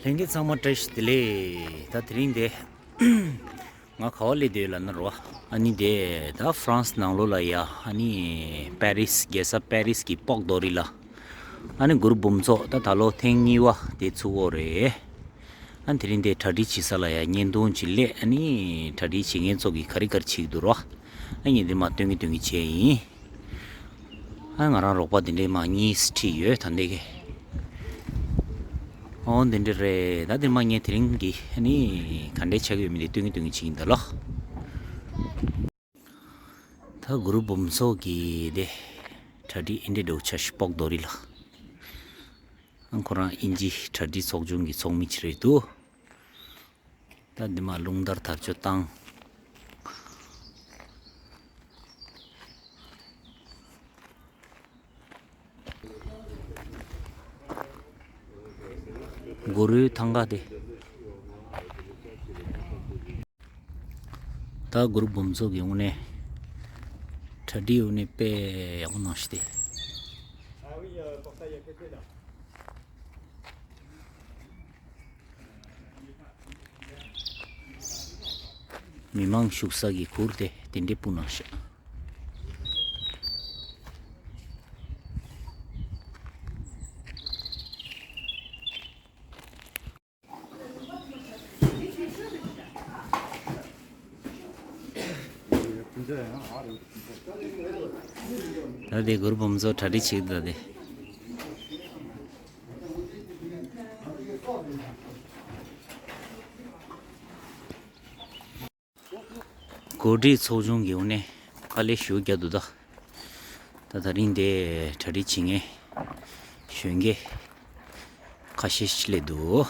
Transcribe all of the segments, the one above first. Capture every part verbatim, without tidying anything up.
ལྷན་རྒྱས་ཚང་མ་བཀྲ་ཤིས་བདེ་ལེགས། ད་དེ་རིང་དེ་ང་ག་བ་སླེབས་བསྡད་ཡོད་ལབ་ན་རོ། ཨ་ནི་དེ་ད་ཧྥ་རན་སི་ནང་ལོགས་ལ་ཡ། ཨ་ནི་པེ་རིས། རྒྱལ་ས་པེ་རིས་ཀྱི་སྤོག་རྡོ་རི་ལ། ཨ་ནི་གུ་རུ་འབུམ་ཚོགས་ད་ད་ལོ་ཐེངས་གཉིས་པ་དེ་ཚུགས་ཡོད་རེད། ཨ་ནི་དེ་རིང་དེ་གྲ་སྒྲིག་བྱེད་ས་ལ་ཡ་བརྙན་ཐུང་ཅིག་སླེབས། ཨ་ནི་གྲ་སྒྲིག་བྱེད་མཁན་ཚོ་གིས་ག་རེ་ག་རེ་བྱེད་ཀྱི་འདུག་རོ། ཨ་ངས་འདི་མར་སྟོན་གྱི་སྟོན་གྱི་བྱས་ཡིན། ཨ་ང་རང་རོགས་པ་འདི་འདྲས་མར་གཉིས་ཁྲིད་ཡོད་ད་འདི་གི། ཨོ་འདི་འདྲས་རེད། ད་འདི་མར་ངས་དེ་རིང་གི་ཨ་ནི་ག་འདྲས་ཆགས་ཀྱི་ཡོད་མེད་དེ་སྟོན་གྱི་སྟོན་གྱི་བྱེད་ཀྱི་ཡིན་ད་ལོ། ད་གུ་རུ་འབུམ་ཚོགས་ཀྱི་དེ་གྲ་སྒྲིག་ཨེ་འདྲས་འགྲོ་ཆ་ཤི་སྤོག་རྡོ་རི་ལ། ཨ་ཁོ་རང་དབྱིན་ཇི་གྲ་སྒྲིག་ཚོགས་ཆུང་གི་ཚོགས་མི་ཅིག་རེད་འདུག་ད་འདི་མར་རླུང་དར་དར་ལྕོག་བཏང་། གུ་རུའི་ཐང་ག་དེ། ད་གུ་རུ་འབུམ་ཚོགས་ཀྱི་དངོས་གནས་གྲ་སྒྲིག་དངོས་གནས་དཔེ་ཡག་པོ་གནང་ཤག་དེ། མི་མང་བཞུགས་ས་གི་གུར་དེ་དེ་འདྲས་སྤུ་གནང་ཤག་ད་དེ་གུ་རུ་འབུམ་ཚོགས་གྲ་སྒྲིག་བྱེད་ཀྱི་འདུག་དེ། གོ་སྒྲིག་ཚོགས་ཆུང་གི་དངོས་གནས་དཀའ་ལས་ཞེ་པོ་རྒྱག་འདུག་ད། ད་ད་རིང་དེ་གྲ་སྒྲིག་བྱེད་མཁན་གཞོན་སྐྱེས་ཁ་ཤས་ཤིག་སླེབས་འདུག་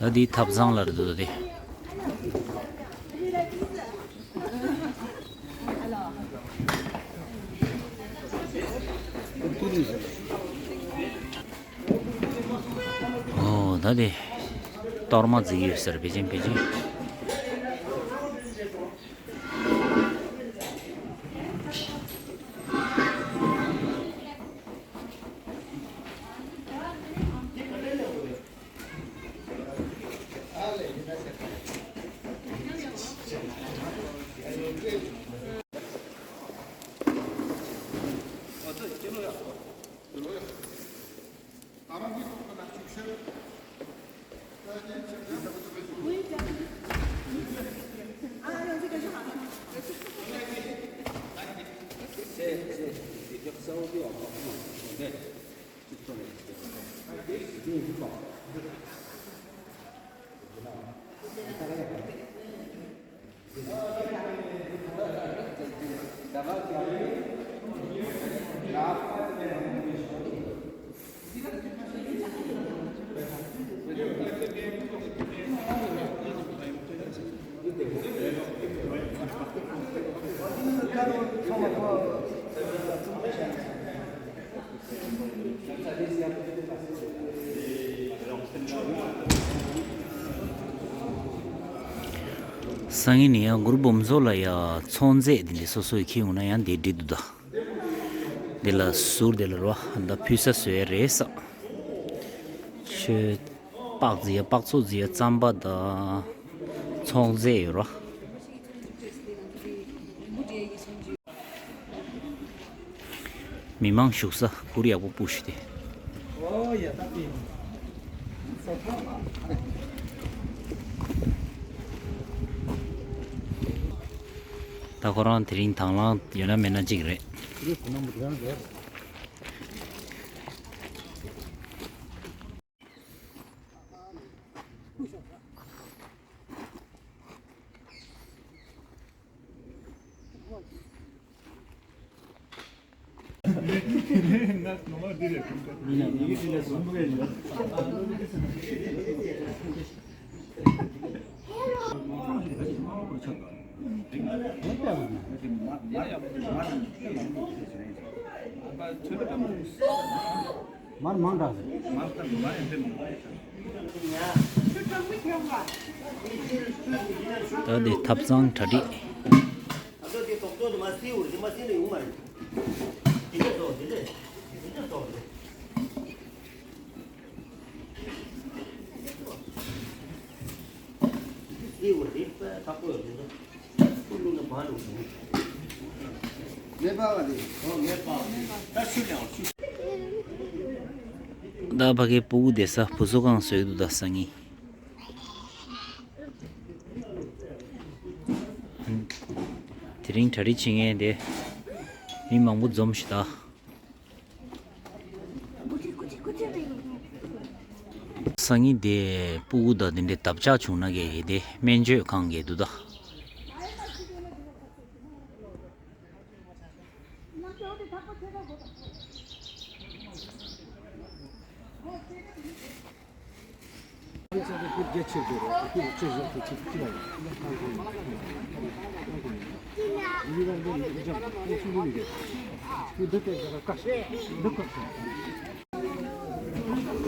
ད་འདི་ཐབ་ཚང་ལ་རེད་འདུག་དེ། ཨོ་ད་དེ་གཏོར་མ་བརྩིགས་ཡོད་ཟེར། ཕལ་ཆེར་ཕལ་ཆེར། སང་ཉིན་ནས་ཡང་གུ་རུ་འབུམ་ཚོགས་ལ་ཡ་ཚོང་རྫས་འདི་འདྲ་སོ་སོ་ཡི་ཁྱེར་ཡོང་ན་ཡང་འདི་འགྲིག་འདུག་ད། འདི་ལ་ཟུར་འདི་ལ་རོ་ད་ཕུལ་ས་བཟོ་ཡ་རེད་ས། ཆོས་པགས་རྫི་ཡ་པགས་ཚོགས་རྫི་ཡ་རྩམ་པ་དང་ཚོང་རྫས་ཡོད་རོ། མི་མང་བཞུགས་ས་གུར་ཡག་པོ་སྤུ་ཞིག་སྟེ། ད་ཁོ་རང་དེ་རིང་དང་བླངས་ཡོད་ན་མེད་ན་གཅིག་རེད། མར་མང་དྲགས་ཟེར། ད་འདི་ཐབ་ཚང་གྲ་སྒྲིག་ད་ཕ་གི་སྤུ་གུ་བསྡད་ས་བུ་གསོ་ཁང་བཟོས་འདུག་ད་སང་ཉིན། དེ་རིང་གྲ་སྒྲིག་བྱེད་མཁན་དེ་མི་མང་པོ་འཛོམས་ཤག་ད། སང་ཉིན་དེ་སྤུ་གུ་དང་དེ་འདྲའི་འདབ་ཆགས་བྱུང་ན་གི་དེ་སྨན་བཅོས་ཁང་གི་འདུག་ད།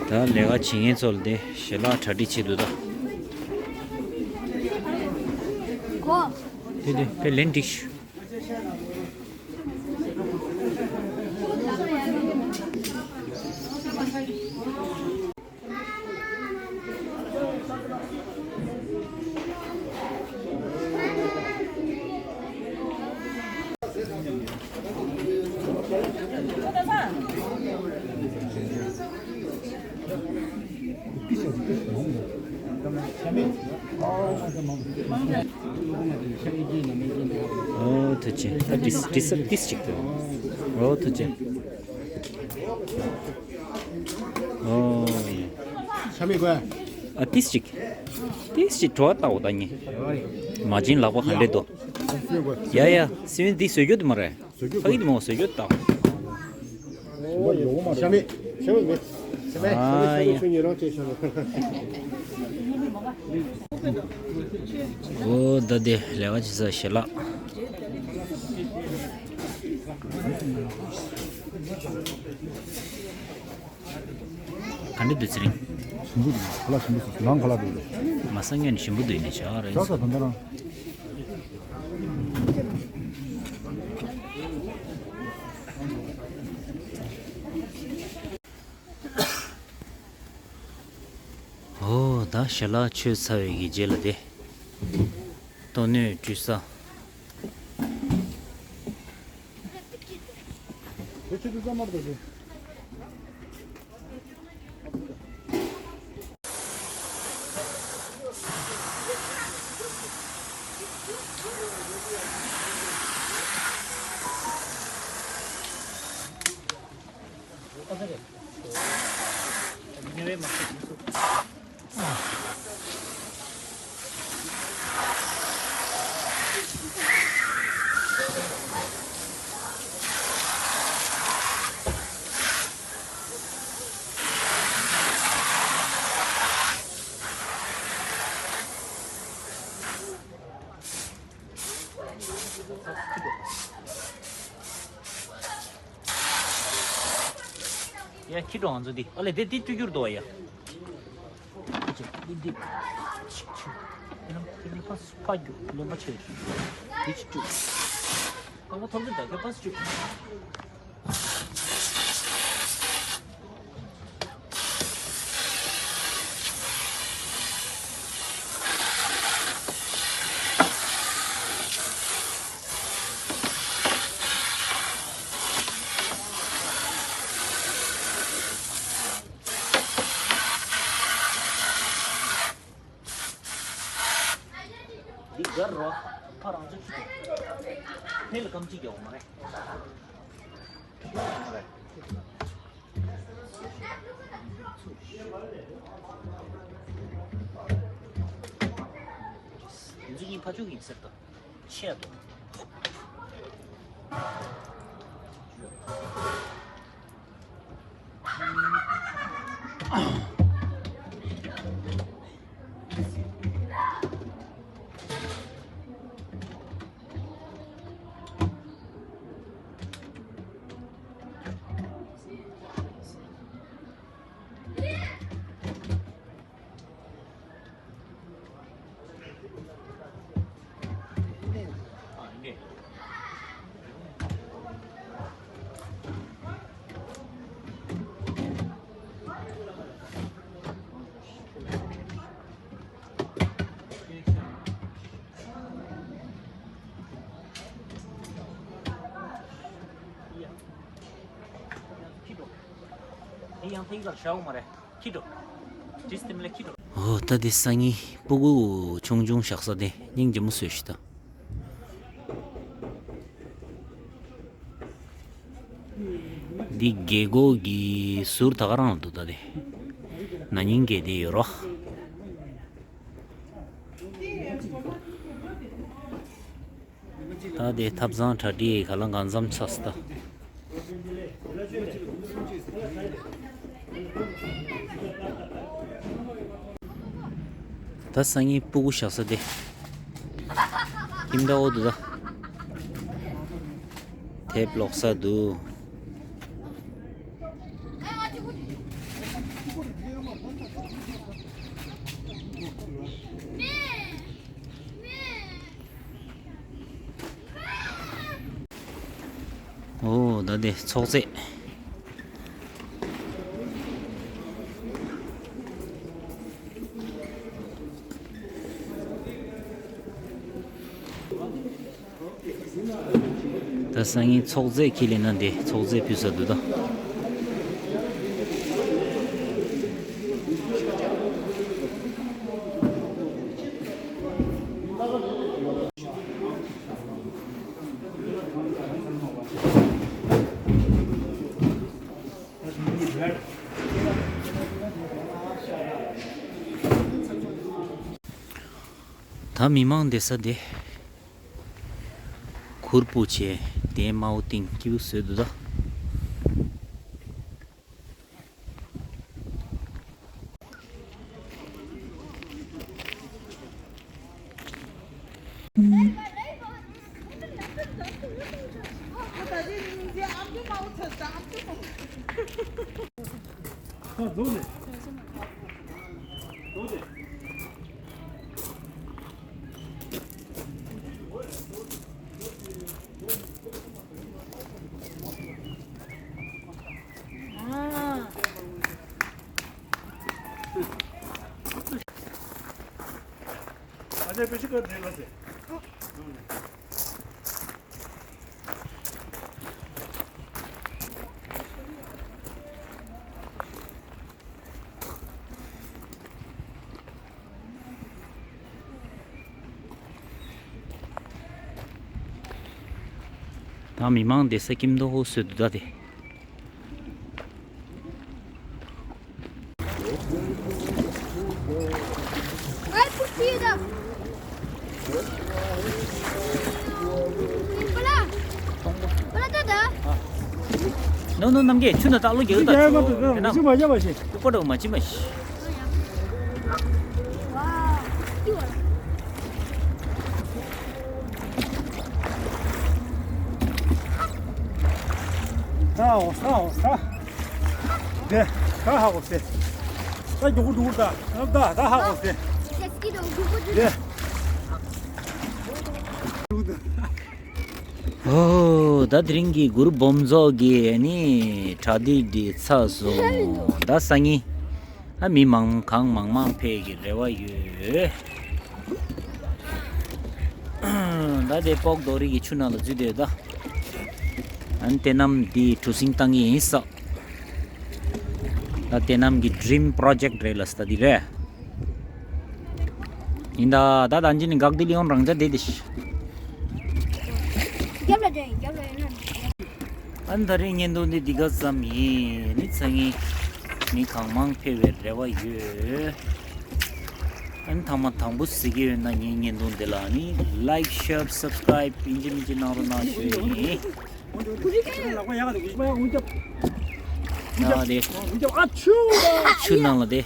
ད་ལས་ཀ་བྱེད་མཁན་ཚོ་ལ་དེ་ཞལ་ལག་གྲ་སྒྲིག་བྱེད་འདུག་ད། དེ་དེ་དེ་ལན་འགྲིག་ཞུ། ཨོ་ཐུགས་རྗེ་ཆེ། ཨ་ཏིས་ཏིས་ཏིས་ཅིག་ཏུ། ཨོ་ཐུགས་རྗེ་ཆེ། ཨོ་ཡེ། ཤ་མི་དགོས། ཨ་ཏིས་ཅིག་ཏིས་ཅིག་བྲོ་བ་ལྟ་འོ་ད་ཉེ། མ་བྱིན་ལག་པ་ག་འདྲས་འདུག་ཡ་ཡ་སི་ཝིན་འདི་བཟོས་རྒྱུ་དེ་མ་རེད། ཕ་གི་དེ་མོ་བཟོས་རྒྱུ་ལྟ། ཤ་མི་ཤ་མི་མེད། ཤ་མི་ཨ་ཡ། ཤ་མི་ཤ་མི་ཤ་མི་ཤ་མི། ཨོ་ད་དེ་ལས་ཀ་བྱེད་ས་ཞལ་ལག་ག་འདྲ་འདུག་ཚེ་རིང་། ཞིམ་པོ་འདུག་ཁ་ལག་ཞིམ་པོ་འདུག་ནང་ཁ་ལག་འདུག་མ་ས་ངན་ཞིམ་པོ་འདུག་ནི་ཆགས་རེད། ཟ་ས་ད་ལྟ་རང་། ཨོ་ད་ཞལ་ལག་མཆོད་ཚར་བའི་གི་རྗེས་ལ་དེ་ཏོག་ནོས་བཀྲུས་ས། ཡ་ཁྱི་གྲོང་ང་ཚོ་འདི་ཨ་ལེ་དེ་འདི་བཅུ་འགྱུར་དོ་ཡ། འདི་འདི་ཆིག་ཆིག་ཨ་ནམ་དེ་འདི་ཕ་ཕ་རྒྱུ་ལེན་པ་ཆེ། འདི་ཆིག་བཅུ། ཨ་མ་ཐོབ་ཚོད་ད་ག་ཕ་སུ་བཅུ། འདི་གར་རོ། ཕ་རང་ཚོ་ཅིག་ཕེ་ལ་ཀམ་ཅིག་རྒྱག་མ་རེད། འཛུགས་ཡིན་ཕ་ཕྱུགས་ཡིན་ཟེར་ཏོ། ཆེ་ཏོ། ཡང་ཐིག་གར་ཤའོ་མ་རེད། ཁྱི་འགྲོ། ཇིས་དེ་མི་ལ་ཁྱི་འགྲོ། ཨོ་ད་དེ་སང་ཉིན་སྤུ་གུ་ཆུང་ཆུང་བཞག་ས་དེ་སྙིང་རྗེ་མོ་བཟོས་ཤི་ད། འདི་རྒད་གོག་གི་ཟུར་ད་ག་རང་ལ་འདུག་ད་དེ། ན་ནིང་གས་དེ་ཡོད་རོ། ད་དེ་ཐབ་ཚང་གྲ་སྒྲིག་ག་ལ་གང་འཚམ་ཚར་སོང་ད། ད་སང་ཉིན་སྤུ་གུ་བཞག་ས་དེ། ཁྱིམ་བདག་འོ་འདུག་ད། དེབ་ཀློག་ས་འདུག། ཨོ་ད་དེ་ཚོགས་རྫས། ད་སང་ཉིན་ཚོགས་རྫས་ཁྱེར་ལེན་ན་འདི་ཚོགས་རྫས་ཕུལ་ས་འདུག་ད། ད་མི་མང་བསྡད་ས་དེ། གུར་སྤུ་བྱས་དེ་དམར་པོ་ཏིང་སྐྱིད་པོ་བཟོས་འདུག་ད། ད་མི་མང་བསྡད་ས་ཁྱིམ་ཐོག་ཧོ་སོད་དུ་ད་དེ། ནོ་ནོ་ནམ་གྱི་ཆུ་ན་ཏག་ལོ་རྒྱག་ད་ཆུ་མ་རྒྱབ་པ་ཞིག་ཏུ་པ་འགྲོ་མ་ཅི་མ་ཤི། ད་འོ་ས་འོ་ས། དེ་ད་ཧ་གོ་སེ། ད་རྒྱུག་རྒྱུག་ད་ད་ད་ཧ་གོ་སེ། དེ། ཨོ་ད་དེ་རིང་གི་གུ་རུ་སྦོམ་ཚོགས་ཀྱི་ནི་གྲ་སྒྲིག་འདི་ཚར་སོང་། ད་སང་ཉིན་ཨ་མི་མང་གང་མང་མང་ཕེབས་ཀྱི་རེ་བ་ཡོད། ད་དེ་པོག་རྡོ་རིགས་ཀྱི་ཆུ་ནང་ལ་འཛུལ་བསྡད་ད། ཨན་ཏེ་ནམ་འདི་གྲུ་གཟིངས་བཏང་གི་ཡིན་ས། ད་ཏེ་ནམ་གྱི་ཌི་རིམ་པོ་རོ་ཇེཀ་རེད་ལ་ས་འདི་རེད། ཡིན་ད་ད་ད་ཅི་ནི་འགག་འདི་ལི་ཡོང་རང་ཅག་དེ་དེ་ཤི། རྒྱབ་ལ་འདྲེན་རྒྱབ་ལ་ཡོད་ན། ཨན་ད་རེས་བརྙན་ཐུང་འདི་འདི་ག་ཙམ་ཡིན་ནི་ཚ་ངི་མི་གང་མང་ཕེབས་པའི་རེ་བ་ཡོད། ཨན་ཐང་མ་དང་པོ་གཟིགས་ཀྱི་ཡོད་ན་ངའི་བརྙན་ཐུང་འདི་ལ་ནི་ལའིཀ་ཤེར་སབ་སི་ཀ་རའིབ་ཡིན་གཅིག་མིན་གཅིག་གནང་རོགས་གནང་ཞུ་ཡིན། ཨ་དེ། ཆུ་ནང་ལ་དེ།